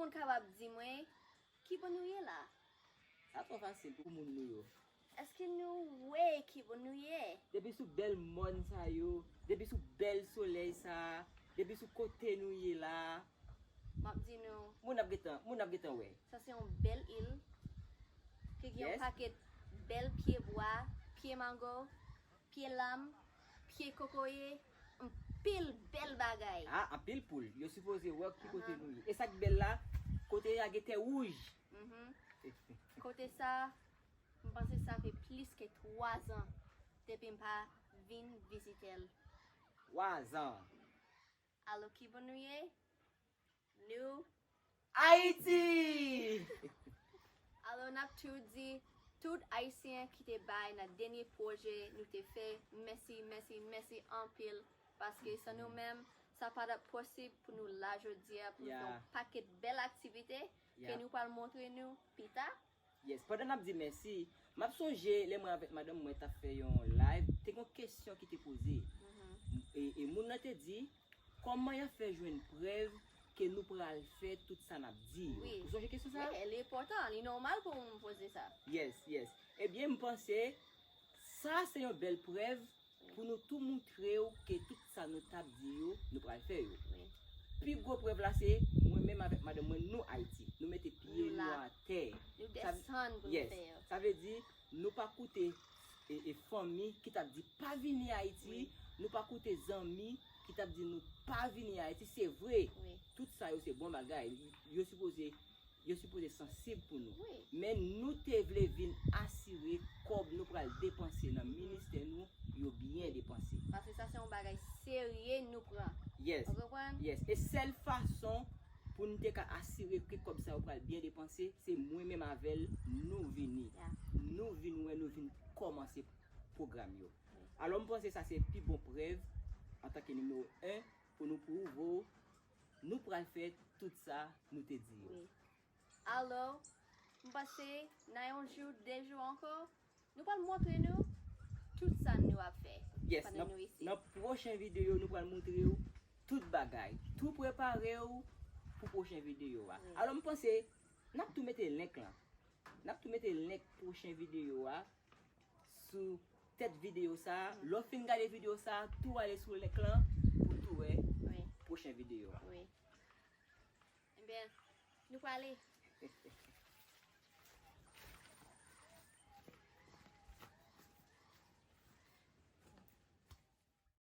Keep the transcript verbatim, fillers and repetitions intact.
moun kapab di mwen, ki bò nou ye la? Sa twò fasil pou moun nou yo. Èske nou wè ki bò nou ye? Depi sou bèl mòn sa yo, depi sou bèl solèy sa, depi sou kote nou ye la, m ap di nou, moun ap gentan, moun ap gentan wè. Sa se yon bèl il ki gen yon Yes. pakèt bèl pye bwa, pye mango, pye lam, pye kokoye, anpil bèl bagay. Ah, anpil poul. Yo sipoze wè ki kote Ahan. nou ye. E sa k bèl la, kote a gen tè wouj. Mhm. Kote sa, m panse sa fè plis ke twa zan depi m pa vin vizite l. Twa zan. Alò, ki bò nou ye? Nou Ayiti! Alò, n ap tou di tout Ayisyen ki te bay nan dènye pwojè nou te fè, mèsi, mèsi, mèsi anpil. Paske san nou menm, sa pa t ap posib pou nou la jodi a, pou nou fè Yeah. yon pakèt bèl aktivite ke Yeah. nou pral montre nou pita. Yes, pandan n ap di mèsi, m ap sonje lè mwen avèk madanm mwen t ap fè yon live, te gen yon kesyon ki te poze. Mhm. E, e moun nan te di, kòman y ap fè jwenn prèv ke nou pral fè tout sa n ap di yo? Wi. Ou sonje kesyon sa? Wi, li enpòtan, li nòmal pou moun poze sa. Yes, yes. Ebyen, m panse, sa se yon bèl prèv Wi. pou nou tou moutre w ke tout sa nou t ap di yo, nou pral fè yo. Wi. Pi gwo prèv la se, mwen menm avèk madanm mwen, nou Ayiti. Nou mete pye Nou nou la. atè. Nou Sa v- desann pou nou Yes. fè yo. Sa vle di, nou pa koute e, e fanmi ki t ap di pa vini Ayiti, Wi. nou pa koute zanmi ki t ap di nou pa vini Ayiti, se vre. Wi. Tout sa yo se bon bagay. Yo sipoze, yo sipoze sansib pou nou. Wi. Men nou te vle vin asire kòb nou pral depanse nan ministè nou, yo byen depanse. Paske sa se yon bagay serye nou pran. Yes. Ou konprann? Yes. E sèl fason pou nou te ka asire ke kòb sa yo pral byen depanse, se mwen menm avè l nou vini. Yeah. Nou vin wè, nou vin kòmanse pwogram yo. Wi. Alò, m panse sa se pi bon prèv, antanke nimewo en, pou nou pwouve w, nou pral fè tout sa nou te di yo. Wi. Alò, m panse, nan yon jou, de jou ankò, nou pral montre nou tout sa nou ap fè Yes, pandan nan, nou isi. nan pwochen videyo, nou pral montre w tout bagay. Tou prepare w pou pwochen videyo a. Wi. Alò, m panse, n ap tou mete link lan. N ap tou mete link pwochen videyo a sou tèt videyo sa. Mhm. Lè w fin gade videyo sa, tou ale sou link lan pou tou wè Wi. pwochen videyo a. Wi. Ebyen, nou prale.